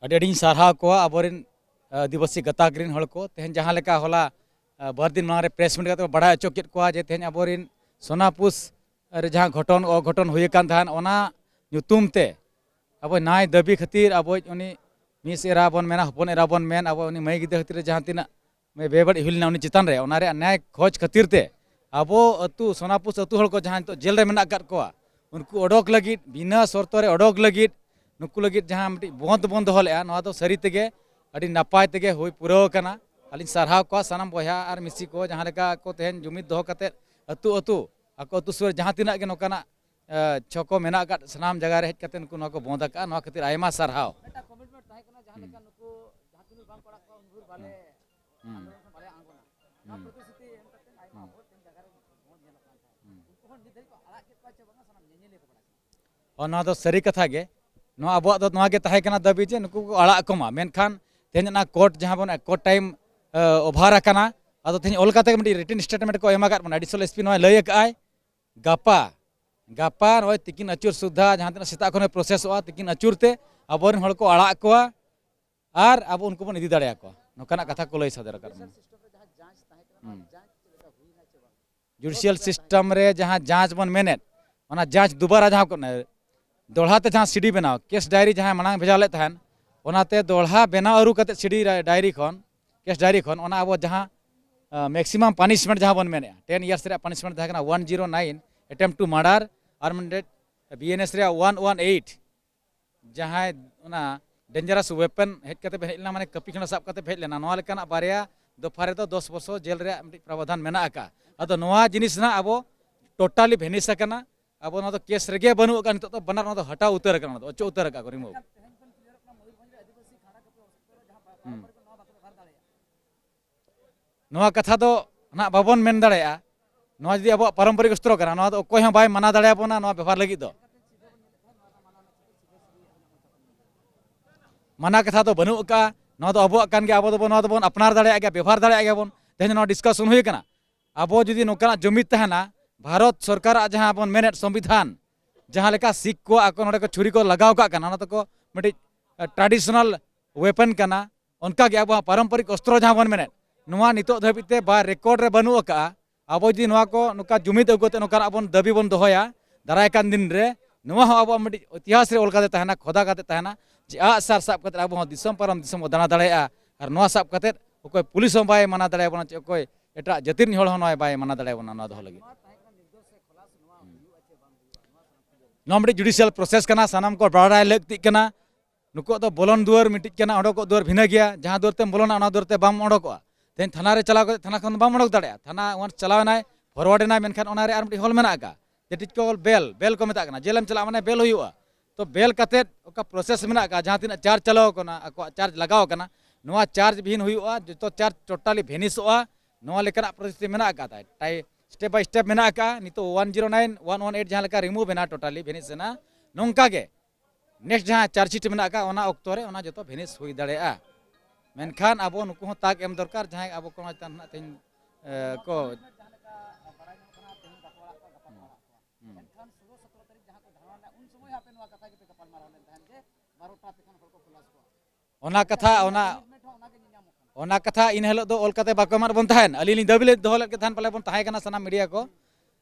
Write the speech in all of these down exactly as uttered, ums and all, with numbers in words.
ᱟᱹᱰᱤ ᱟᱹᱰᱤᱧ ᱥᱟᱨᱦᱟᱣ ᱠᱚᱣᱟ ᱟᱵᱚᱨᱮᱱ ᱟᱹᱫᱤᱵᱟᱹᱥᱤ ᱜᱟᱛᱟᱠ ᱨᱮᱱ ᱦᱚᱲ ᱠᱚ᱾ ᱛᱮᱦᱮᱧ ᱡᱟᱦᱟᱸ ᱞᱮᱠᱟ ᱦᱚᱞᱟ ᱟᱹ, ᱵᱟᱨ ᱫᱤᱱ ᱢᱟᱲᱟᱝ ᱨᱮ ᱯᱨᱮᱥ ᱢᱤᱴ ᱠᱟᱛᱮ ᱠᱚ ᱵᱟᱲᱟᱭ ᱦᱚᱪᱚ ᱠᱮᱫ ᱠᱚᱣᱟ ᱡᱮ ᱛᱮᱦᱮᱧ ᱟᱵᱚᱨᱮᱱ ᱥᱳᱱᱟᱯᱩᱥ ᱨᱮ ᱡᱟᱦᱟᱸ ᱜᱷᱚᱴᱚᱱ ᱚᱜᱷᱚᱴᱚᱱ ᱦᱩᱭ ᱟᱠᱟᱱ ᱛᱟᱦᱮᱸᱫ, ᱚᱱᱟ ᱧᱩᱛᱩᱢ ᱛᱮ ᱟᱵᱚ ᱱᱟᱭ ᱫᱟᱹᱵᱤ ᱠᱷᱟᱹᱛᱤᱨ ᱟᱵᱚ ᱩᱱᱤ ᱢᱤᱥ ᱮᱨᱟ ᱵᱚᱱ ᱢᱮᱱᱟ, ᱦᱚᱯᱚᱱ ᱮᱨᱟ ᱵᱚᱱ ᱢᱮᱱ, ᱟᱵᱚ ᱩᱱᱤ ᱢᱟᱹᱭ ᱜᱤᱫᱽᱨᱟᱹ ᱠᱷᱟᱹᱛᱤᱨ ᱡᱟᱦᱟᱸ ᱛᱤᱱᱟᱹᱜ ᱵᱮᱵᱟᱹᱲᱤᱡ ᱦᱩᱭ ᱞᱮᱱᱟ ᱩᱱᱤ ᱪᱮᱛᱟᱱ ᱨᱮ, ᱚᱱᱟ ᱨᱮᱭᱟᱜ ᱱᱟᱭ ᱠᱷᱚᱡᱽ ᱠᱷᱟᱹᱛᱤᱨ ᱛᱮ ᱟᱵᱚ ᱟᱹᱛᱩ ᱥᱳᱱᱟᱯᱩᱥ ᱟᱹᱛᱩ ᱦᱚᱲ ᱠᱚ ᱡᱟᱦᱟᱸ ᱱᱤᱛᱚᱜ ᱡᱮᱞ ᱨᱮ ᱢᱮᱱᱟᱜ ᱟᱠᱟᱫ ᱠᱚᱣᱟ, ᱩᱱᱠᱩ ᱚᱰᱚᱠ ᱞᱟᱹᱜᱤᱫ, ᱵᱤᱱᱟᱹ ᱥᱚᱨᱛᱚ ᱨᱮ ᱚᱰᱚᱠ ᱞᱟᱹᱜᱤᱫ, ᱱᱩᱠᱩ ᱞᱟᱹᱜᱤᱫ ᱡᱟᱦᱟᱸ ᱢᱤᱫᱴᱤᱡ ᱵᱚᱱᱫᱷ ᱵᱚᱱ ᱫᱚᱦᱚ ᱞᱮᱫᱼᱟ, ᱱᱚᱣᱟ ᱫᱚ ᱥᱟᱹᱨᱤ ᱛᱮᱜᱮ ᱟᱹᱰᱤ ᱱᱟᱯᱟᱭ ᱛᱮᱜᱮ ᱦᱩᱭ ᱯᱩᱨᱟᱹᱣ ᱟᱠᱟᱱᱟ᱾ ᱟᱹᱞᱤᱧ ᱥᱟᱨᱦᱟᱣ ᱠᱚᱣᱟ ᱥᱟᱱᱟᱢ ᱵᱚᱭᱦᱟ ᱟᱨ ᱢᱤᱥᱤ ᱠᱚ, ᱡᱟᱦᱟᱸ ᱞᱮᱠᱟ ᱠᱚ ᱛᱮᱦᱮᱧ ᱡᱩᱢᱤᱫ ᱫᱚᱦᱚ ᱠᱟᱛᱮᱫ ᱟᱹᱛᱩ ᱟᱹᱛᱩ ᱟᱠᱚ ᱟᱹᱛᱩ ᱥᱩᱨ ᱨᱮ ᱡᱟᱦᱟᱸ ᱛᱤᱱᱟᱹᱜ ᱜᱮ ᱱᱚᱝᱠᱟᱱᱟᱜ ᱮ, ᱪᱷᱚᱠᱚ ᱢᱮᱱᱟᱜ ᱟᱠᱟᱫ ᱥᱟᱱᱟᱢ ᱡᱟᱭᱜᱟ ᱨᱮ ᱦᱮᱡ ᱠᱟᱛᱮ ᱱᱩᱠᱩ ᱱᱚᱣᱟ ᱠᱚ ᱵᱚᱱᱫ ᱟᱠᱟᱫᱼᱟ, ᱱᱚᱣᱟ ᱠᱷᱟᱹᱛᱤᱨ ᱟᱭᱢᱟ ᱥᱟᱨᱦᱟᱣ᱾ ᱢᱤᱫᱴᱟᱝ ᱠᱚᱢᱤᱴᱢᱮᱱᱴ ᱛᱟᱦᱮᱸ ᱠᱟᱱᱟ, ᱡᱟᱦᱟᱸ ᱞᱮᱠᱟ ᱱᱩᱠᱩ ᱡᱟᱦᱟᱸ ᱛᱤᱱᱟᱹᱜ ᱵᱟᱝ ᱠᱚ ᱟᱲᱟᱜ ᱠᱚᱣᱟ, ᱩᱱ ᱵᱷᱳᱨ ᱵᱟᱞᱮ ᱦᱩᱸ᱾ ᱟᱸᱫᱳᱞᱚᱱ ᱥᱮ ᱵᱟᱞᱮ ᱟᱬᱜᱚᱱᱟ᱾ ᱱᱚᱣᱟ ᱦᱩᱸ᱾ ᱯᱨᱚᱛᱤᱥᱨᱩᱛᱤ ᱮᱢ ᱠᱟᱛᱮ ᱟᱭᱢᱟ ᱦᱩᱸ᱾ ᱦᱚᱲ ᱛᱮᱦᱮᱧ ᱡᱟᱭᱜᱟ ᱨᱮ ᱵᱚᱱᱫ ᱧᱮᱞᱚᱜ ᱠᱟᱱ ᱛᱟᱦᱮᱸᱫ᱾ ᱦᱩᱸ᱾ ᱩᱱᱠᱩ ᱦᱚᱸ ᱱᱤᱛ ᱫᱷᱟᱹᱵᱤᱡ ᱠᱚ ᱟᱲᱟᱜ ᱠᱮᱫ ᱠᱚᱣᱟ ᱪᱮ ᱵᱟᱝᱟ, ᱥᱟᱱᱟᱢ ᱧᱮᱧᱮᱞᱤᱭᱟᱹ ᱠᱚ ᱵᱟᱲᱟᱭ ᱠᱟᱱᱟ᱾ ᱚ, ᱱᱚᱣᱟ ᱫᱚ ᱥᱟᱹᱨᱤ ᱠᱟᱛᱷᱟ ᱜᱮ᱾ ᱱᱚᱣᱟ ᱟᱵᱚᱣᱟᱜ ᱫᱚ ᱱᱚᱣᱟ ᱜᱮ ᱛᱟᱦᱮᱸ ᱠᱟᱱᱟ ᱫᱟᱹᱵᱤ ᱡᱮ ᱱᱩᱠᱩ ᱠᱚ ᱟᱲᱟᱜ ᱠᱚᱢᱟ, ᱢᱮᱱᱠᱷᱟᱱ ᱛᱮᱦᱮᱧ ᱚᱱᱟ ᱠᱳᱨᱴ ᱡᱟᱦᱟᱸ ᱵᱚᱱ ᱠᱳᱨᱴ ᱴᱟᱭᱤᱢ, ᱮ, ᱳᱵᱷᱟᱨ ᱟᱠᱟᱱᱟ, ᱟᱫᱚ ᱛᱮᱦᱮᱧ ᱚᱞ ᱠᱟᱛᱮ ᱜᱮ ᱢᱤᱫᱴᱤᱡ ᱨᱤᱴᱤᱱ ᱥᱴᱮᱴᱢᱮᱱᱴ ᱠᱚ ᱮᱢ ᱟᱠᱟᱫ ᱵᱚᱱᱟ, ᱮᱰᱤᱥᱚᱱᱟᱞ ᱮᱥ ᱯᱤ ᱱᱚᱣᱟᱭ ᱞᱟᱹᱭ ᱟᱠᱟᱫᱼᱟᱭ, ᱜᱟᱯᱟ, ᱜᱟᱯᱟ ᱱᱚᱜᱼᱚᱭ ᱛᱤᱠᱤᱱ ᱟᱹᱪᱩᱨ ᱥᱩᱫᱽᱫᱷᱟ ᱡᱟᱦᱟᱸ ᱛᱤᱱᱟᱹᱜ ᱥᱮᱛᱟᱜ ᱠᱷᱚᱱ ᱜᱮ ᱯᱨᱚᱥᱮᱥᱚᱜᱼᱟ, ᱛᱤᱠᱤᱱ ᱟᱹᱪᱩᱨ ᱛᱮ ᱟᱵᱚᱨᱮᱱ ᱦᱚᱲ ᱠᱚ ᱟᱲᱟᱜ ᱠᱚᱣᱟ ᱟᱨ ᱟᱵᱚ ᱩᱱᱠᱩ ᱵᱚᱱ ᱤᱫᱤ ᱫᱟᱲᱮᱭᱟᱠᱚᱣᱟ, ᱱᱚᱝᱠᱟᱱᱟᱜ ᱠᱟᱛᱷᱟ ᱠᱚ ᱞᱟᱹᱭ ᱥᱚᱫᱚᱨ ᱟᱠᱟᱫ ᱵᱚᱱᱟ᱾ ᱦᱩᱸ᱾ ᱡᱩᱰᱤᱥᱤᱭᱟᱞ ᱥᱤᱥᱴᱮᱢ ᱨᱮ ᱡᱟᱦᱟᱸ ᱡᱟᱸᱪ ᱵᱚᱱ ᱢᱮᱱᱮᱫ, ᱚᱱᱟ ᱡᱟᱸᱪ ᱫᱩᱵᱟᱨᱟ ᱡᱟᱦᱟᱸ ᱠᱚ, ᱫᱚᱦᱲᱟ ᱛᱮ ᱡᱟᱦᱟᱸ ᱥᱤᱰᱤ ᱵᱮᱱᱟᱣ, ᱠᱮᱥ ᱰᱟᱭᱨᱤ ᱡᱟᱦᱟᱸᱭ ᱢᱟᱲᱟᱝ ᱵᱷᱮᱡᱟ ᱞᱮᱫ ᱛᱟᱦᱮᱱ, ᱚᱱᱟᱛᱮ ᱫᱚᱦᱲᱟ ᱵᱮᱱᱟᱣ ᱟᱹᱨᱩ ᱠᱟᱛᱮ ᱥᱤᱰᱤ ᱰᱟᱭᱨᱤ ᱠᱷᱚᱱ, ᱠᱮᱥ ᱰᱟᱭᱨᱤ ᱠᱷᱚᱱ, ᱚᱱᱟ ᱟᱵᱚ ᱡᱟᱦᱟᱸ ᱢᱮᱠᱥᱤᱢᱟᱢ ᱯᱟᱱᱤᱥᱢᱮᱱᱴ ᱡᱟᱦᱟᱸ ᱵᱚᱱ ᱢᱮᱱᱮᱫᱼᱟ, ᱴᱮᱱ ᱤᱭᱟᱨᱥ ᱨᱮᱭᱟᱜ ᱯᱟᱱᱤᱥᱢᱮᱱᱴ ᱛᱟᱦᱮᱸ ᱠᱟᱱᱟ, one zero nine, attempt to murder, ᱟᱨ ᱢᱤᱫᱴᱮᱱ ᱵᱤ ᱮᱱ ᱮᱥ ᱨᱮᱭᱟᱜ ᱚᱣᱟᱱ ᱚᱣᱟᱱ ᱮᱭᱤᱴ, ᱡᱟᱦᱟᱸᱭ ᱚᱱᱟ ᱰᱮᱧᱡᱟᱨᱟᱥ ᱣᱮᱯᱚᱱ ᱦᱮᱡ ᱠᱟᱛᱮ ᱯᱮ ᱦᱮᱡ ᱞᱮᱱᱟ, ᱢᱟᱱᱮ ᱠᱟᱹᱯᱤ ᱠᱷᱟᱸᱰᱟ ᱥᱟᱵ ᱠᱟᱛᱮ ᱯᱮ ᱦᱮᱡ ᱞᱮᱱᱟ, ᱱᱚᱣᱟ ᱞᱮᱠᱟᱱᱟᱜ ᱵᱟᱨᱭᱟ ᱫᱚᱯᱷᱟ ᱨᱮᱫᱚ ᱫᱚᱥ ᱵᱚᱪᱷᱚᱨ ᱡᱮᱞ ᱨᱮᱭᱟᱜ ᱢᱤᱫᱴᱤᱡ ᱯᱨᱟᱵᱚᱫᱷᱟᱱ ᱢᱮᱱᱟᱜ ᱟᱠᱟᱫᱼᱟ᱾ ᱟᱫᱚ ᱱᱚᱣᱟ ᱡᱤᱱᱤᱥ ᱱᱟᱜ ᱟᱵᱚ ᱴᱳᱴᱟᱞᱤ ᱵᱷᱮᱱᱤᱥ ᱟᱠᱟᱱᱟ, ᱟᱵᱚ ᱱᱚᱣᱟ ᱫᱚ ᱠᱮᱥ ᱨᱮᱜᱮ ᱵᱟᱹᱱᱩᱜ ᱟᱠᱟᱫᱼᱟ, ᱱᱤᱛᱚᱜ ᱫᱚ ᱵᱟᱱᱟᱨ ᱱᱚᱣᱟ ᱫᱚ ᱦᱟᱴᱟᱣ ᱩᱛᱟᱹᱨ ᱟᱠᱟᱱᱟ, ᱚᱱᱟ ᱫᱚ ᱚᱪᱚᱜ ᱩᱛᱟᱹᱨ ᱟᱠᱟᱫ ᱠᱚ ᱨᱤᱢᱩᱵᱷ᱾ ᱦᱩᱸ᱾ ᱱᱚᱣᱟ ᱠᱟᱛᱷᱟ ᱫᱚ ᱱᱟᱦᱟᱜ ᱵᱟᱵᱚᱱ ᱢᱮᱱ ᱫᱟᱲᱮᱭᱟᱜᱼᱟ᱾ ᱱᱚᱣᱟ ᱡᱩᱫᱤ ᱟᱵᱚᱣᱟᱜ ᱯᱟᱨᱚᱢᱯᱚᱨᱤᱠ ᱚᱥᱛᱨᱚ ᱠᱟᱱᱟ, ᱱᱚᱣᱟ ᱫᱚ ᱚᱠᱚᱭ ᱦᱚᱸ ᱵᱟᱭ ᱢᱟᱱᱟ ᱫᱟᱲᱮᱭᱟᱵᱚᱱᱟ ᱱᱚᱣᱟ ᱵᱮᱵᱚᱦᱟᱨ ᱞᱟᱹᱜᱤᱫ ᱫᱚ᱾ ᱢᱟᱱᱟ ᱠᱟᱛᱷᱟ ᱫᱚ ᱵᱟᱹᱱᱩᱜ ᱟᱠᱟᱫᱼᱟ᱾ ᱱᱚᱣᱟ ᱫᱚ ᱟᱵᱚᱣᱟᱜ ᱠᱟᱱ ᱜᱮᱭᱟ, ᱟᱵᱚ ᱫᱚᱵᱚᱱ, ᱱᱚᱣᱟ ᱫᱚᱵᱚᱱ ᱟᱯᱱᱟᱨ ᱫᱟᱲᱮᱭᱟᱜ ᱜᱮᱭᱟ, ᱵᱮᱵᱚᱦᱟᱨ ᱫᱟᱲᱮᱭᱟᱜ ᱜᱮᱭᱟ ᱵᱚᱱ᱾ ᱛᱮᱦᱮᱧ ᱱᱚᱣᱟ ᱰᱤᱥᱠᱟᱥᱚᱱ ᱦᱩᱭ ᱟᱠᱟᱱᱟ᱾ ᱟᱵᱚ ᱡᱩᱫᱤ ᱱᱚᱝᱠᱟᱱᱟᱜ ᱡᱩᱢᱤᱫ ᱛᱟᱦᱮᱱᱟ, ᱵᱷᱟᱨᱚᱛ ᱥᱚᱨᱠᱟᱨᱟᱜ ᱡᱟᱦᱟᱸ ᱵᱚᱱ ᱢᱮᱱᱮᱫ ᱥᱚᱝᱵᱤᱫᱷᱟᱱ, ᱡᱟᱦᱟᱸ ᱞᱮᱠᱟ ᱥᱤᱠᱷ ᱠᱚ ᱟᱠᱚ ᱱᱚᱰᱮ ᱠᱚ ᱪᱷᱩᱨᱤ ᱠᱚ ᱞᱟᱜᱟᱣ ᱠᱟᱜ ᱠᱟᱱᱟ, ᱚᱱᱟ ᱫᱚᱠᱚ ᱢᱤᱫᱴᱤᱡ traditional weapon ᱠᱟᱱᱟ, ᱚᱱᱠᱟᱜᱮ ᱟᱵᱚᱣᱟᱜ ᱯᱟᱨᱚᱢᱯᱚᱨᱤᱠ ᱚᱥᱛᱨᱚ ᱡᱟᱦᱟᱸ ᱵᱚᱱ ᱢᱮᱱᱮᱫ, ᱱᱚᱣᱟ ᱱᱤᱛᱚᱜ ᱫᱷᱟᱹᱵᱤᱡ ᱛᱮ ᱵᱟ record ᱨᱮ ᱵᱟᱹᱱᱩᱜ ᱟᱠᱟᱫᱼᱟ᱾ ᱟᱵᱚ ᱡᱩᱫᱤ ᱱᱚᱣᱟ ᱠᱚ ᱱᱚᱝᱠᱟ ᱡᱩᱢᱤᱫ ᱟᱹᱜᱩ ᱠᱟᱛᱮ ᱱᱚᱝᱠᱟᱱᱟᱜ ᱵᱚᱱ ᱫᱟᱹᱵᱤ ᱵᱚᱱ ᱫᱚᱦᱚᱭᱟ, ᱫᱟᱨᱟᱭ ᱠᱟᱱ ᱫᱤᱱ ᱨᱮ ᱱᱚᱣᱟ ᱦᱚᱸ ᱟᱵᱚᱣᱟᱜ ᱢᱤᱫᱴᱤᱡ ᱤᱛᱤᱦᱟᱥ ᱨᱮ ᱚᱞ ᱠᱟᱛᱮ ᱛᱟᱦᱮᱱᱟ, ᱠᱷᱚᱫᱟ ᱠᱟᱛᱮ ᱛᱟᱦᱮᱱᱟ, ᱡᱮ ᱟᱜ ᱥᱟᱨ ᱥᱟᱵ ᱠᱟᱛᱮ ᱟᱵᱚ ᱦᱚᱸ ᱫᱤᱥᱚᱢ ᱯᱟᱨᱚᱢ ᱫᱤᱥᱚᱢ ᱵᱚᱱ ᱫᱟᱬᱟ ᱫᱟᱲᱮᱭᱟᱜᱼᱟ᱾ ᱟᱨ ᱱᱚᱣᱟ ᱥᱟᱵ ᱠᱟᱛᱮ ᱚᱠᱚᱭ ᱯᱩᱞᱤᱥ ᱦᱚᱸ ᱵᱟᱭ ᱢᱟᱱᱟ ᱫᱟᱲᱮᱭᱟᱵᱚᱱᱟ, ᱪᱮ ᱚᱠᱚᱭ ᱮᱴᱟᱜ ᱡᱟᱹᱛᱤ ᱨᱤᱱ ᱦᱚᱲ ᱦᱚᱸ ᱱᱚᱣᱟ ᱵᱟᱭ ᱢᱟᱱᱟ ᱫᱟᱲᱮᱭᱟᱵᱚᱱᱟ ᱱᱚᱣᱟ ᱫᱚᱦᱚ ᱞᱟᱹᱜᱤᱫ᱾ ᱱᱚᱣᱟ ᱢᱤᱫᱴᱤᱡ judicial process ᱠᱟᱱᱟ, ᱥᱟᱱᱟᱢ ᱠᱚ ᱵᱟᱲᱟᱭ ᱞᱟᱹᱠᱛᱤᱜ ᱠᱟᱱᱟ᱾ ᱱᱩᱠᱩᱣᱟᱜ ᱫᱚ ᱵᱚᱞᱚᱱ ᱫᱩᱣᱟᱹᱨ ᱢᱤᱫᱴᱤᱡ ᱠᱟᱱᱟ, ᱚᱰᱚᱠᱚᱜ ᱫᱩᱣᱟᱹᱨ ᱵᱷᱤᱱᱟᱹ ᱜᱮᱭᱟ᱾ ᱡᱟᱦᱟᱸ ᱫᱩᱣᱟᱹᱨ ᱛᱮᱢ ᱵᱚᱞᱚᱱᱟ, ᱚᱱᱟ ᱫᱩᱣᱟᱹᱨ ᱛᱮ ᱵᱟᱢ ᱚᱰᱚᱠᱚᱜᱼᱟ᱾ ᱛᱮᱦᱮᱧ ᱛᱷᱟᱱᱟ ᱨᱮ ᱪᱟᱞᱟᱣ ᱠᱟᱛᱮ ᱛᱷᱟᱱᱟ ᱠᱷᱚᱱ ᱵᱟᱢ ᱚᱰᱚᱠ ᱫᱟᱲᱮᱭᱟᱜᱼᱟ᱾ ᱛᱷᱟᱱᱟ once ᱪᱟᱞᱟᱣ ᱮᱱᱟᱭ, forward ᱮᱱᱟᱭ, ᱢᱮᱱᱠᱷᱟᱱ ᱚᱱᱟ ᱨᱮ ᱟᱨ ᱢᱤᱫᱴᱤᱡ ᱦᱚᱞ ᱢᱮᱱᱟᱜ ᱟᱠᱟᱫᱼᱟ, ᱡᱮ ᱴᱤᱪᱠᱚ ᱵᱮᱞ, ᱵᱮᱞ ᱠᱚ ᱢᱮᱛᱟᱜ ᱠᱟᱱᱟ, ᱡᱮᱞᱮᱢ ᱪᱟᱞᱟᱜᱼᱟ ᱢᱟᱱᱮ ᱵᱮᱞ ᱦᱩᱭᱩᱜᱼᱟ᱾ ᱛᱚ ᱵᱮᱞ ᱠᱟᱛᱮ ᱚᱠᱟ process ᱢᱮᱱᱟᱜ ᱟᱠᱟᱫᱼᱟ, ᱡᱟᱦᱟᱸ ᱛᱤᱱᱟᱹᱜ charge ᱪᱟᱞᱟᱣ ᱟᱠᱟᱱᱟ, ᱟᱠᱚᱣᱟᱜ charge ᱞᱟᱜᱟᱣ ᱟᱠᱟᱱᱟ, ᱱᱚᱣᱟ charge ᱵᱷᱤᱱ ᱦᱩᱭᱩᱜᱼᱟ, ᱡᱚᱛᱚ charge totally ᱵᱷᱮᱱᱤᱥᱚᱜᱼᱟ᱾ ᱱᱚᱣᱟ ᱞᱮᱠᱟᱱᱟᱜ ᱯᱚᱨᱤᱥᱛᱷᱤᱛᱤ ᱢᱮᱱᱟᱜ ᱟᱠᱟᱫᱟ᱾ ᱴᱟᱭ-, step by step ᱢᱮᱱᱟᱜ ᱟᱠᱟᱫᱼᱟ᱾ ᱱᱤᱛᱚᱜ one zero nine, one one eight ᱡᱟᱦᱟᱸ ᱞᱮᱠᱟ remove ᱮᱱᱟ, totally ᱵᱷᱮᱱᱤᱥ ᱮᱱᱟ, ᱱᱚᱝᱠᱟ ᱜᱮ next ᱡᱟᱦᱟᱸ charge sheet ᱢᱮᱱᱟᱜ ᱟᱠᱟᱫ, ᱚᱱᱟ ᱚᱠᱛᱚ ᱨᱮ ᱚᱱᱟ ᱡᱚᱛᱚ ᱵᱷᱮᱱᱤᱥ ᱦᱩᱭ ᱫᱟᱲᱮᱭᱟᱜᱼᱟ᱾ ᱢᱮᱱᱠᱷᱟᱱ ᱟᱵᱚ ᱱᱩᱠᱩ ᱦᱚᱸ ᱛᱟᱠ ᱮᱢ ᱫᱚᱨᱠᱟᱨ, ᱡᱟᱦᱟᱸᱭ ᱟᱵᱚ ᱠᱚ ᱱᱚᱣᱟ ᱪᱮᱛᱟᱱ ᱨᱮᱱᱟᱜ ᱛᱮᱦᱮᱧ, ᱮ, ᱠᱚ ᱦᱩᱸ᱾ ᱚᱱᱟ ᱠᱟᱛᱷᱟ, ᱚᱱᱟ, ᱚᱱᱟ ᱠᱟᱛᱷᱟ ᱤᱱ ᱦᱤᱞᱳᱜ ᱫᱚ ᱚᱞ ᱠᱟᱛᱮ ᱵᱟᱠᱚ ᱮᱢᱟᱫ ᱵᱚᱱ ᱛᱟᱦᱮᱸᱫ᱾ ᱟᱹᱞᱤᱧ ᱞᱤᱧ ᱫᱟᱹᱵᱤ ᱞᱮᱫ, ᱫᱚᱦᱚ ᱞᱮᱫ ᱜᱮ ᱛᱟᱦᱮᱸᱫ, ᱯᱟᱞᱮ ᱵᱚᱱ ᱛᱟᱦᱮᱸ ᱠᱟᱱᱟ ᱥᱟᱱᱟᱢ media ᱠᱚ᱾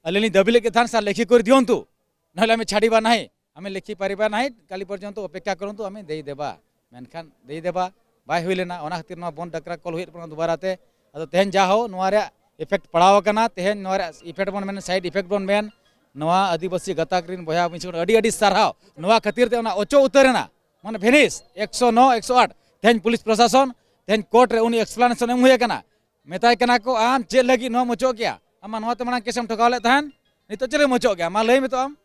ᱟᱹᱞᱤᱧ ᱞᱤᱧ ᱫᱟᱹᱵᱤ ᱞᱮᱫ ᱜᱮ ᱛᱟᱦᱮᱸᱫ, "ᱥᱟᱨ, ᱞᱮᱠᱷᱤ ᱠᱚᱨᱤ ᱫᱤᱭᱚᱱᱛᱩ, ᱱᱚᱦᱞᱮ ᱟᱢᱮ ᱪᱷᱟᱰᱤᱵᱟ ᱱᱟᱦᱤ, ᱟᱢᱮ ᱞᱮᱠᱷᱤ ᱯᱟᱨᱤᱵᱟ ᱱᱟᱦᱤ, ᱠᱟᱞᱤ ᱯᱚᱨᱡᱚᱱᱛᱚ ᱚᱯᱮᱠᱠᱷᱟ ᱠᱚᱨᱚᱱᱛᱩ, ᱟᱢᱮ ᱫᱮᱭ ᱫᱮᱵᱟ᱾" ᱢᱮᱱᱠᱷᱟᱱ ᱫᱮᱭ ᱫᱮᱵᱟ ᱵᱟᱭ ᱦᱩᱭ ᱞᱮᱱᱟ᱾ ᱚᱱᱟ ᱠᱷᱟᱹᱛᱤᱨ ᱱᱚᱣᱟ ᱵᱚᱱᱫᱷ ᱰᱟᱠᱨᱟ ᱠᱚᱞ ᱦᱩᱭᱩᱜ ᱠᱟᱱᱟ ᱫᱩᱵᱟᱨᱟ ᱛᱮ᱾ ᱟᱫᱚ ᱛᱮᱦᱮᱧ ᱡᱟ ᱦᱳ, ᱱᱚᱣᱟ ᱨᱮᱭᱟᱜ effect ᱯᱟᱲᱟᱣ ᱟᱠᱟᱱᱟ᱾ ᱛᱮᱦᱮᱧ ᱱᱚᱣᱟ ᱨᱮᱭᱟᱜ effect ᱵᱚᱱ ᱢᱮᱱ, side effect ᱵᱚᱱ ᱢᱮᱱ, ᱱᱚᱣᱟ ᱟᱹᱫᱤᱵᱟᱹᱥᱤ ᱜᱟᱛᱟᱠ ᱨᱮᱱ ᱵᱚᱭᱦᱟ ᱢᱤᱥᱤ ᱠᱚ ᱟᱹᱰᱤ ᱟᱹᱰᱤ ᱥᱟᱨᱦᱟᱣ᱾ ᱱᱚᱣᱟ ᱠᱷᱟᱹᱛᱤᱨ ᱛᱮ ᱚᱱᱟ ᱚᱪᱚ ᱩᱛᱟᱹᱨ ᱮᱱᱟ, ᱢᱟᱱᱮ ᱵᱷᱮᱱᱤᱥ ᱮᱠᱥᱚ ᱱᱚ, ᱮᱠᱥᱚ ᱟᱴ᱾ ᱛᱮᱦᱮᱧ ᱯᱩᱞᱤᱥ ᱯᱨᱚᱥᱟᱥᱚᱱ, ᱛᱮᱦᱮᱧ court ᱨᱮ ᱩᱱᱤ explanation ᱮᱢ ᱦᱩᱭ ᱟᱠᱟᱱᱟ᱾ ᱢᱮᱛᱟᱭ ᱠᱟᱱᱟ ᱠᱚ, "ᱟᱢ ᱪᱮᱫ ᱞᱟᱹᱜᱤᱫ ᱱᱚᱣᱟᱢ ᱚᱪᱚᱜ ᱠᱮᱭᱟ? ᱟᱢ ᱢᱟ ᱱᱚᱣᱟ ᱛᱮ ᱢᱟᱲᱟᱝ case ᱮᱢ ᱴᱷᱚᱠᱟᱣ ᱞᱮᱫ ᱛᱟᱦᱮᱸᱱ, ᱱᱤᱛᱚᱜ ᱪᱮᱫ ᱞᱟᱹᱜᱤᱫ ᱮᱢ ᱚᱪᱚᱜ ᱠᱮᱭᱟ? ᱢᱟ ᱞᱟᱹᱭ ᱢᱮ ᱛᱚ ᱟᱢ᱾"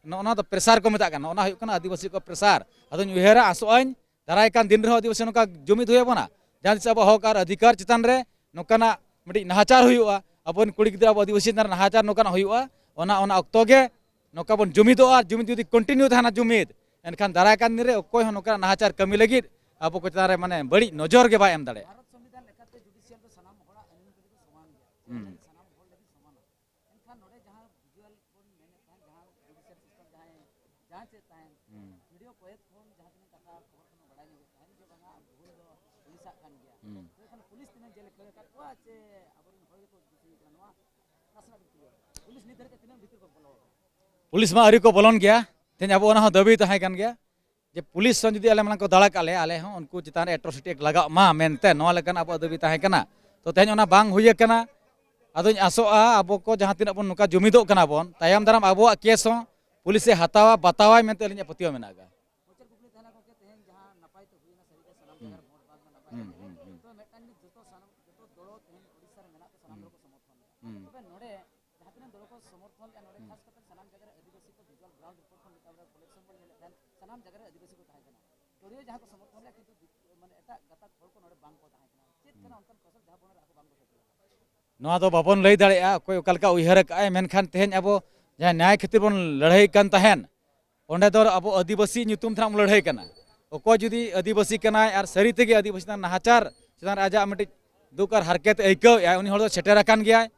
ᱱᱚᱜᱼᱚ ᱱᱚᱣᱟ ᱫᱚ pressure ᱠᱚ ᱢᱮᱛᱟᱜ ᱠᱟᱱᱟ, ᱱᱚᱜᱼᱚ ᱱᱚᱣᱟ ᱦᱩᱭᱩᱜ ᱠᱟᱱᱟ ᱟᱹᱫᱤᱵᱟᱹᱥᱤ ᱠᱚ pressure᱾ ᱟᱫᱚᱧ ᱩᱭᱦᱟᱹᱨᱟ, ᱟᱥᱚᱜ ᱟᱹᱧ ᱫᱟᱨᱟᱭ ᱠᱟᱱ ᱫᱤᱱ ᱨᱮᱦᱚᱸ ᱟᱹᱫᱤᱵᱟᱹᱥᱤ ᱱᱚᱝᱠᱟ ᱡᱩᱢᱤᱫ ᱦᱩᱭ ᱟᱵᱚᱱᱟ, ᱡᱟᱦᱟᱸ ᱛᱤᱥ ᱟᱵᱚ ᱦᱚᱠ ᱟᱨ ᱚᱫᱷᱤᱠᱟᱨ ᱪᱮᱛᱟᱱ ᱨᱮ ᱱᱚᱝᱠᱟᱱᱟᱜ ᱢᱤᱫᱴᱤᱡ ᱱᱟᱦᱟᱪᱟᱨ ᱦᱩᱭᱩᱜᱼᱟ, ᱟᱵᱚᱨᱮᱱ ᱠᱩᱲᱤ ᱜᱤᱫᱽᱨᱟᱹ ᱟᱵᱚ ᱟᱹᱫᱤᱵᱟᱹᱥᱤ ᱪᱮᱛᱟᱱ ᱨᱮ ᱱᱟᱦᱟᱪᱟᱨ ᱱᱚᱝᱠᱟᱱᱟᱜ ᱦᱩᱭᱩᱜᱼᱟ, ᱚᱱᱟ, ᱚᱱᱟ ᱚᱠᱛᱚ ᱜᱮ ᱱᱚᱝᱠᱟ ᱵᱚᱱ ᱡᱩᱢᱤᱫᱚᱜᱼᱟ᱾ ᱟᱨ ᱡᱩᱢᱤᱫ ᱡᱩᱫᱤ continue ᱛᱟᱦᱮᱱᱟ ᱡᱩᱢᱤᱫ, ᱮᱱᱠᱷᱟᱱ ᱫᱟᱨᱟᱭ ᱠᱟᱱ ᱫᱤᱱ ᱨᱮ ᱚᱠᱚᱭ ᱦᱚᱸ ᱱᱚᱝᱠᱟᱱᱟᱜ ᱱᱟᱦᱟᱪᱟᱨ ᱠᱟᱹᱢᱤ ᱞᱟᱹᱜᱤᱫ ᱟᱵᱚ ᱠᱚ ᱪᱮᱛᱟᱱ ᱨᱮ ᱢᱟᱱᱮ ᱵᱟᱹᱲᱤᱡ ᱱᱚᱡᱚᱨ ᱜᱮ ᱵᱟᱭ ᱮᱢ ᱫᱟᱲᱮᱭᱟᱜᱼᱟ᱾ ᱵᱷᱟᱨᱚᱛ ᱥᱚᱝᱵᱤᱫᱷᱟᱱ ᱞᱮᱠᱟᱛᱮ judicial ᱫᱚ ᱥᱟᱱᱟᱢ ᱦᱚᱲᱟᱜ ᱟᱹᱭᱩᱨ ᱞᱟᱹᱜᱤᱫ ᱫᱚ ᱥᱚᱢᱟᱱ ᱜᱮᱭᱟ᱾ ᱦᱩᱸ᱾ ᱥᱟᱱᱟᱢ ᱦᱚᱲ ᱞᱟᱹᱜᱤᱫ ᱥᱚᱢᱟᱱᱟ᱾ ᱮᱱᱠᱷᱟᱱ ᱱᱚᱰᱮ ᱡᱟᱦᱟᱸ visual ᱵᱚᱱ ᱢᱮᱱᱮᱫ ᱛᱟᱦᱮᱸᱫ, ᱡᱟᱦᱟᱸ judicial system ᱡᱟᱦᱟᱸᱭ ᱡᱟᱦᱟᱸ ᱪᱮᱫ ᱛᱟᱦᱮᱸᱫ, ᱦᱩᱸ᱾ video ᱠᱚᱭᱮᱫ ᱠᱷᱚᱱ ᱡᱟᱦᱟᱸ ᱛᱤᱱᱟᱹᱜ ᱴᱟᱠᱟ ᱠᱷᱚᱵᱚᱨ ᱠᱟᱱᱟ, ᱦᱩᱸ᱾ ᱯᱩᱞᱤᱥ ᱢᱟ ᱟᱹᱣᱨᱤ ᱠᱚ ᱵᱚᱞᱚᱱ ᱜᱮᱭᱟ᱾ ᱛᱮᱦᱮᱧ ᱟᱵᱚ ᱚᱱᱟ ᱦᱚᱸ ᱫᱟᱹᱵᱤ ᱛᱟᱦᱮᱸ ᱠᱟᱱ ᱜᱮᱭᱟ ᱡᱮ ᱯᱩᱞᱤᱥ ᱦᱚᱸ ᱡᱩᱫᱤ ᱟᱞᱮ ᱢᱟᱲᱟᱝ ᱠᱚ ᱫᱟᱲᱟ ᱠᱟᱜ ᱞᱮᱭᱟ, ᱟᱞᱮ ᱦᱚᱸ ᱩᱱᱠᱩ ᱪᱮᱛᱟᱱ ᱨᱮ ᱮᱴᱨᱚᱥᱤᱴᱤ ᱮᱠᱴ ᱞᱟᱜᱟᱜ ᱢᱟ ᱢᱮᱱᱛᱮ ᱱᱚᱣᱟ ᱞᱮᱠᱟᱱ ᱟᱵᱚᱣᱟᱜ ᱫᱟᱹᱵᱤ ᱛᱟᱦᱮᱸ ᱠᱟᱱᱟ᱾ ᱛᱚ ᱛᱮᱦᱮᱧ ᱚᱱᱟ ᱵᱟᱝ ᱦᱩᱭ ᱟᱠᱟᱱᱟ᱾ ᱟᱫᱚᱧ ᱟᱥᱚᱜᱼᱟ ᱟᱵᱚ ᱠᱚ ᱡᱟᱦᱟᱸ ᱛᱤᱱᱟᱹᱜ ᱵᱚᱱ ᱱᱚᱝᱠᱟ ᱡᱩᱢᱤᱫᱚᱜ ᱠᱟᱱᱟ ᱵᱚᱱ, ᱛᱟᱭᱚᱢ ᱫᱟᱨᱟᱢ ᱟᱵᱚᱣᱟᱜ ᱠᱮᱥ ᱦᱚᱸ ᱯᱩᱞᱤᱥᱮ ᱦᱟᱛᱟᱣᱟ, ᱵᱟᱛᱟᱣᱟᱭ ᱢᱮᱱᱛᱮ ᱟᱹᱞᱤᱧᱟᱜ ᱯᱟᱹᱛᱭᱟᱹᱣ ᱢᱮᱱᱟᱜ ᱟᱠᱟᱫᱼᱟ᱾ ᱦᱩᱸ, ᱦᱩᱸ, ᱦᱩᱸ᱾ ᱦᱩᱸ᱾ ᱱᱚᱣᱟ ᱫᱚ ᱵᱟᱵᱚᱱ ᱞᱟᱹᱭ ᱫᱟᱲᱮᱭᱟᱜᱼᱟ ᱚᱠᱚᱭ ᱚᱠᱟ ᱞᱮᱠᱟ ᱩᱭᱦᱟᱹᱨ ᱟᱠᱟᱫᱼᱟᱭ, ᱢᱮᱱᱠᱷᱟᱱ ᱛᱮᱦᱮᱧ ᱟᱵᱚ ᱡᱟᱦᱟᱸ ᱱᱮᱭᱟᱭ ᱠᱷᱟᱹᱛᱤᱨ ᱵᱚᱱ ᱞᱟᱹᱲᱦᱟᱹᱭ ᱠᱟᱱ ᱛᱟᱦᱮᱸᱱ, ᱚᱸᱰᱮ ᱫᱚ ᱟᱵᱚ ᱟᱹᱫᱤᱵᱟᱹᱥᱤ ᱧᱩᱛᱩᱢ ᱛᱮ ᱱᱟᱜ ᱵᱚᱱ ᱞᱟᱹᱲᱦᱟᱹᱭ ᱠᱟᱱᱟ᱾ ᱚᱠᱚᱭ ᱡᱩᱫᱤ ᱟᱹᱫᱤᱵᱟᱹᱥᱤ ᱠᱟᱱᱟᱭ ᱟᱨ ᱥᱟᱹᱨᱤ ᱛᱮᱜᱮ ᱟᱹᱫᱤᱵᱟᱹᱥᱤ ᱪᱮᱛᱟᱱ ᱱᱟᱦᱟᱪᱟᱨ ᱪᱮᱛᱟᱱ ᱨᱮ ᱟᱡᱟᱜ ᱢᱤᱫᱴᱤᱡ ᱫᱩᱠ ᱟᱨ ᱦᱟᱨᱠᱮᱛ ᱮ ᱟᱹᱭᱠᱟᱹᱣᱮᱫᱼᱟ, ᱩᱱᱤ ᱦᱚᱲ ᱫᱚ ᱥᱮᱴᱮᱨ ᱟᱠᱟᱱ ᱜᱮᱭᱟᱭ᱾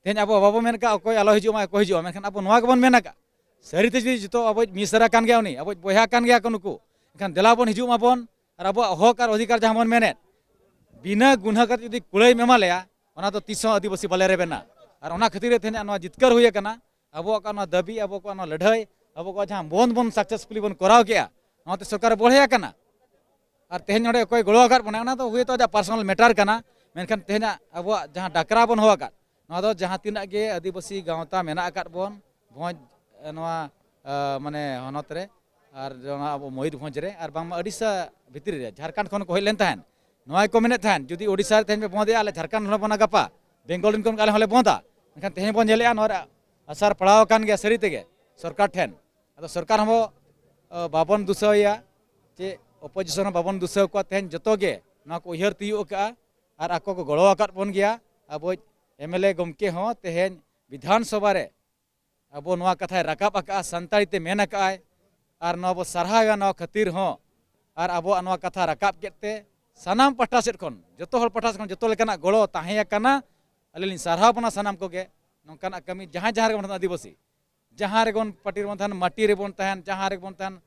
ᱛᱮᱦᱮᱧ ᱟᱵᱚ ᱵᱟᱵᱚ ᱢᱮᱱ ᱟᱠᱟᱫ ᱚᱠᱚᱭ ᱟᱞᱚ ᱦᱤᱡᱩᱜ ᱢᱟ, ᱚᱠᱚᱭ ᱦᱤᱡᱩᱜᱼᱟ, ᱢᱮᱱᱠᱷᱟᱱ ᱟᱵᱚ ᱱᱚᱣᱟ ᱜᱮᱵᱚᱱ ᱢᱮᱱ ᱟᱠᱟᱫ, ᱥᱟᱹᱨᱤᱛᱮ ᱡᱩᱫᱤ ᱡᱚᱛᱚ ᱟᱵᱚ ᱢᱤᱫ ᱥᱟᱨᱟ ᱠᱟᱱ ᱜᱮᱭᱟ ᱩᱱᱤ, ᱟᱵᱚ ᱵᱚᱭᱦᱟ ᱠᱟᱱ ᱜᱮᱭᱟ ᱠᱚ ᱱᱩᱠᱩ, ᱮᱱᱠᱷᱟᱱ ᱫᱮᱞᱟ ᱵᱚᱱ ᱦᱤᱡᱩᱜ ᱢᱟᱵᱚᱱ ᱟᱨ ᱟᱵᱚᱣᱟᱜ ᱦᱚᱠ ᱟᱨ ᱚᱫᱷᱤᱠᱟᱨ ᱡᱟᱦᱟᱸ ᱵᱚᱱ ᱢᱮᱱᱮᱫ, ᱵᱤᱱᱟᱹ ᱜᱩᱱᱦᱟᱹ ᱠᱟᱛᱮ ᱡᱩᱫᱤ ᱠᱩᱲᱟᱹᱭ ᱮᱢ ᱮᱢᱟ ᱞᱮᱭᱟ, ᱚᱱᱟ ᱫᱚ ᱛᱤᱥ ᱦᱚᱸ ᱟᱹᱫᱤᱵᱟᱹᱥᱤ ᱵᱟᱞᱮ ᱨᱮᱵᱮᱱᱟ᱾ ᱟᱨ ᱚᱱᱟ ᱠᱷᱟᱹᱛᱤᱨ ᱜᱮ ᱛᱮᱦᱮᱧ ᱱᱚᱣᱟ ᱡᱤᱛᱠᱟᱹᱨ ᱦᱩᱭ ᱟᱠᱟᱱᱟ᱾ ᱟᱵᱚᱣᱟᱜ ᱚᱱᱟ ᱫᱟᱹᱵᱤ, ᱟᱵᱚ ᱠᱚᱣᱟᱜ ᱚᱱᱟ ᱞᱟᱹᱲᱦᱟᱹᱭ, ᱟᱵᱚ ᱠᱚᱣᱟᱜ ᱡᱟᱦᱟᱸ ᱵᱚᱱᱫᱷ ᱵᱚᱱ ᱥᱟᱠᱥᱮᱥᱯᱷᱩᱞᱤ ᱵᱚᱱ ᱠᱚᱨᱟᱣ ᱠᱮᱜᱼᱟ, ᱱᱚᱣᱟᱛᱮ ᱥᱚᱨᱠᱟᱨᱮ ᱵᱚᱲᱦᱮ ᱟᱠᱟᱱᱟ᱾ ᱟᱨ ᱛᱮᱦᱮᱧ ᱱᱚᱰᱮ ᱚᱠᱚᱭ ᱜᱚᱲᱚ ᱟᱠᱟᱫ ᱵᱚᱱᱟᱭ, ᱚᱱᱟ ᱫᱚ ᱦᱳᱭᱛᱳ ᱟᱡᱟᱜ ᱯᱟᱨᱥᱚᱱᱟᱞ ᱢᱮᱴᱟᱨ ᱠᱟᱱᱟ, ᱢᱮᱱᱠᱷᱟᱱ ᱛᱮᱦᱮᱧᱟᱜ ᱟᱵᱚᱣᱟᱜ ᱡᱟᱦᱟᱸ ᱰᱟᱠᱨᱟ ᱵᱚᱱ ᱦᱚᱦᱚ ᱟᱠᱟᱫ, ᱱᱚᱣᱟ ᱫᱚ ᱡᱟᱦᱟᱸ ᱛᱤᱱᱟᱹᱜ ᱜᱮ ᱟᱹᱫᱤᱵᱟᱹᱥᱤ ᱜᱟᱶᱛᱟ ᱢᱮᱱᱟᱜ ᱟᱠᱟᱫ ᱵᱚᱱ ᱵᱷᱚᱸᱡᱽ, ᱮ, ᱱᱚᱣᱟ, ᱮ, ᱢᱟᱱᱮ ᱦᱚᱱᱚᱛ ᱨᱮ, ᱟᱨ ᱱᱚᱣᱟ ᱟᱵᱚ ᱢᱚᱭᱩᱨᱵᱷᱚᱸᱡᱽ ᱨᱮ, ᱟᱨ ᱵᱟᱝᱢᱟ ᱳᱰᱤᱥᱟ ᱵᱷᱤᱛᱨᱤ ᱨᱮ, ᱡᱷᱟᱨᱠᱷᱚᱸᱰ ᱠᱷᱚᱱ ᱠᱚ ᱦᱮᱡ ᱞᱮᱱ ᱛᱟᱦᱮᱸᱫ, ᱱᱚᱣᱟ ᱜᱮᱠᱚ ᱢᱮᱱᱮᱫ ᱛᱟᱦᱮᱸᱫ, ᱡᱩᱫᱤ ᱳᱰᱤᱥᱟ ᱨᱮ ᱛᱮᱦᱮᱧ ᱯᱮ ᱵᱚᱸᱫᱮᱜᱼᱟ, ᱟᱞᱮ ᱡᱷᱟᱨᱠᱷᱚᱸᱰ ᱦᱚᱸᱞᱮ ᱵᱚᱸᱫᱟ ᱜᱟᱯᱟ, ᱵᱮᱝᱜᱚᱞ ᱨᱮᱱ ᱠᱚ ᱢᱮᱱ ᱠᱮᱫᱟ, ᱟᱞᱮ ᱦᱚᱸᱞᱮ ᱵᱚᱸᱫᱟ᱾ ᱢᱮᱱᱠᱷᱟᱱ ᱛᱮᱦᱮᱧ ᱵᱚᱱ ᱧᱮᱞᱮᱫᱼᱟ, ᱱᱚᱣᱟ ᱨᱮ ᱟᱥᱟᱨ ᱯᱟᱲᱟᱣ ᱟᱠᱟᱱ ᱜᱮᱭᱟ ᱥᱟᱹᱨᱤ ᱛᱮᱜᱮ ᱥᱚᱨᱠᱟᱨ ᱴᱷᱮᱱ᱾ ᱟᱫᱚ ᱥᱚᱨᱠᱟᱨ ᱦᱚᱸ, ᱟ, ᱵᱟᱵᱚᱱ ᱫᱩᱥᱟᱹᱣᱮᱭᱟ, ᱪᱮ ᱚᱯᱳᱡᱤᱥᱚᱱ ᱦᱚᱸ ᱵᱟᱵᱚᱱ ᱫᱩᱥᱟᱹᱣ ᱠᱚᱣᱟ᱾ ᱛᱮᱦᱮᱧ ᱡᱚᱛᱚ ᱜᱮ ᱱᱚᱣᱟ ᱠᱚ ᱩᱭᱦᱟᱹᱨ ᱛᱤᱭᱳᱜ ᱟᱠᱟᱫᱼᱟ ᱟᱨ ᱟᱠᱚ ᱠᱚ ᱜᱚᱲᱚ ᱟᱠᱟᱫ ᱵᱚᱱ ᱜᱮᱭᱟ᱾ ᱟᱵᱚᱭᱤᱡ ᱮᱢ ᱮᱞ ᱮ ᱜᱚᱢᱠᱮ ᱦᱚᱸ ᱛᱮᱦᱮᱧ ᱵᱤᱫᱷᱟᱱ ᱥᱚᱵᱷᱟ ᱨᱮ ᱟᱵᱚ ᱱᱚᱣᱟ ᱠᱟᱛᱷᱟᱭ ᱨᱟᱠᱟᱵ ᱟᱠᱟᱫᱼᱟ, ᱥᱟᱱᱛᱟᱲᱤ ᱛᱮ ᱢᱮᱱ ᱟᱠᱟᱫᱼᱟᱭ, ᱟᱨ ᱱᱚᱣᱟ ᱵᱚ ᱥᱟᱨᱦᱟᱣᱮᱭᱟ ᱱᱚᱣᱟ ᱠᱷᱟᱹᱛᱤᱨ ᱦᱚᱸ᱾ ᱟᱨ ᱟᱵᱚᱣᱟᱜ ᱱᱚᱣᱟ ᱠᱟᱛᱷᱟ ᱨᱟᱠᱟᱵ ᱠᱮᱫ ᱛᱮ ᱥᱟᱱᱟᱢ ᱯᱟᱦᱴᱟ ᱥᱮᱫ ᱠᱷᱚᱱ, ᱡᱚᱛᱚ ᱦᱚᱲ ᱯᱟᱦᱴᱟ ᱥᱮᱫ ᱠᱷᱚᱱ ᱡᱚᱛᱚ ᱞᱮᱠᱟᱱᱟᱜ ᱜᱚᱲᱚ ᱛᱟᱦᱮᱸ ᱟᱠᱟᱱᱟ᱾ ᱟᱹᱞᱤᱧ ᱞᱤᱧ ᱥᱟᱨᱦᱟᱣ ᱵᱚᱱᱟ ᱥᱟᱱᱟᱢ ᱠᱚᱜᱮ᱾ ᱱᱚᱝᱠᱟᱱᱟᱜ ᱠᱟᱹᱢᱤ ᱡᱟᱦᱟᱸ ᱡᱟᱦᱟᱸ ᱨᱮᱜᱮ ᱵᱚᱱ ᱛᱟᱦᱮᱱ, ᱟᱹᱫᱤᱵᱟᱹᱥᱤ, ᱡᱟᱦᱟᱸ ᱨᱮᱜᱮ ᱵᱚᱱ ᱯᱟᱨᱴᱤ ᱨᱮᱵᱚᱱ ᱛᱟᱦᱮᱱ, ᱢᱟᱹᱴᱤ ᱨᱮᱵᱚᱱ ᱛᱟᱦᱮᱱ, ᱡᱟᱦᱟᱸ ᱨᱮᱜᱮ ᱵᱚᱱ ᱛᱟᱦᱮᱱ,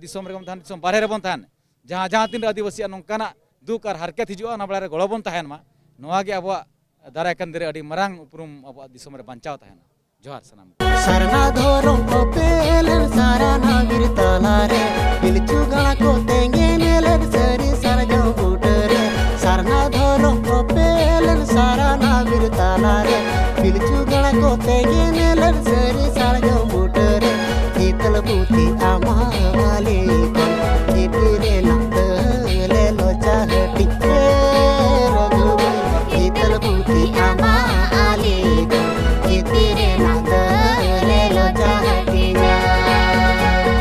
ᱫᱤᱥᱚᱢ ᱵᱟᱨᱦᱮ ᱨᱮᱵᱚᱱ ᱛᱟᱦᱮᱱ, ᱡᱟᱦᱟᱸ ᱡᱟᱦᱟᱸ ᱛᱤᱱᱟᱹᱜ ᱟᱹᱫᱤᱵᱟᱹᱥᱤᱭᱟᱜ ᱱᱚᱝᱠᱟᱱᱟᱜ ᱫᱩᱠ ᱟᱨ ᱦᱟᱨᱠᱮᱛ ᱦᱤᱡᱩᱜᱼᱟ, ᱚᱱᱟ ᱵᱮᱲᱟ ᱨᱮ ᱜᱚᱲᱚ ᱵᱚᱱ ᱛᱟᱦᱮᱱ ᱢᱟ᱾ ᱱᱚᱣᱟ ᱜᱮ ᱟᱵᱚᱣᱟᱜ ᱫᱟᱨᱟᱭ ᱠᱟᱱ ᱫᱤᱱ ᱨᱮ ᱟᱹᱰᱤ ᱢᱟᱨᱟᱝ ᱩᱯᱨᱩᱢ ᱟᱵᱚᱣᱟᱜ ᱫᱤᱥᱚᱢ ᱨᱮ ᱵᱟᱧᱪᱟᱣ ᱛᱟᱦᱮᱱᱟ᱾ ᱡᱚᱦᱟᱨ ᱥᱟᱱᱟᱢ ᱠᱚ᱾ ᱥᱟᱨᱱᱟ ᱫᱷᱚᱨᱚᱢ ᱠᱚ ᱯᱮᱞᱮᱱ ᱥᱟᱨᱱᱟ ᱵᱤᱨ ᱛᱟᱞᱟᱨᱮ, ᱯᱤᱞᱪᱩ ᱜᱟᱲ ᱠᱚ ᱛᱮᱸᱜᱮᱱ ᱞᱮᱱ ᱥᱟᱹᱨᱤ ᱥᱟᱨᱡᱚᱢ ᱵᱩᱴᱟᱹᱨᱮ᱾ ᱥᱟᱨᱱᱟ ᱫᱷᱚᱨᱚᱢ ᱠᱚ ᱯᱮᱞᱮᱱ ᱥᱟᱨᱱᱟ ᱵᱤᱨ ᱛᱟᱞᱟᱨᱮ, ᱯᱤᱞᱪᱩ ᱜᱟᱲ ᱠᱚ ᱛᱮᱸᱜᱮᱱ ᱞᱮᱱ ᱥᱟᱹᱨᱤ ᱥᱟᱨᱡᱚᱢ ᱵᱩᱴᱟᱹᱨᱮ᱾ ᱦᱤᱛᱟᱹᱞ ᱯᱩᱛᱷᱤ ᱟᱢᱟᱜ ᱟᱞᱮ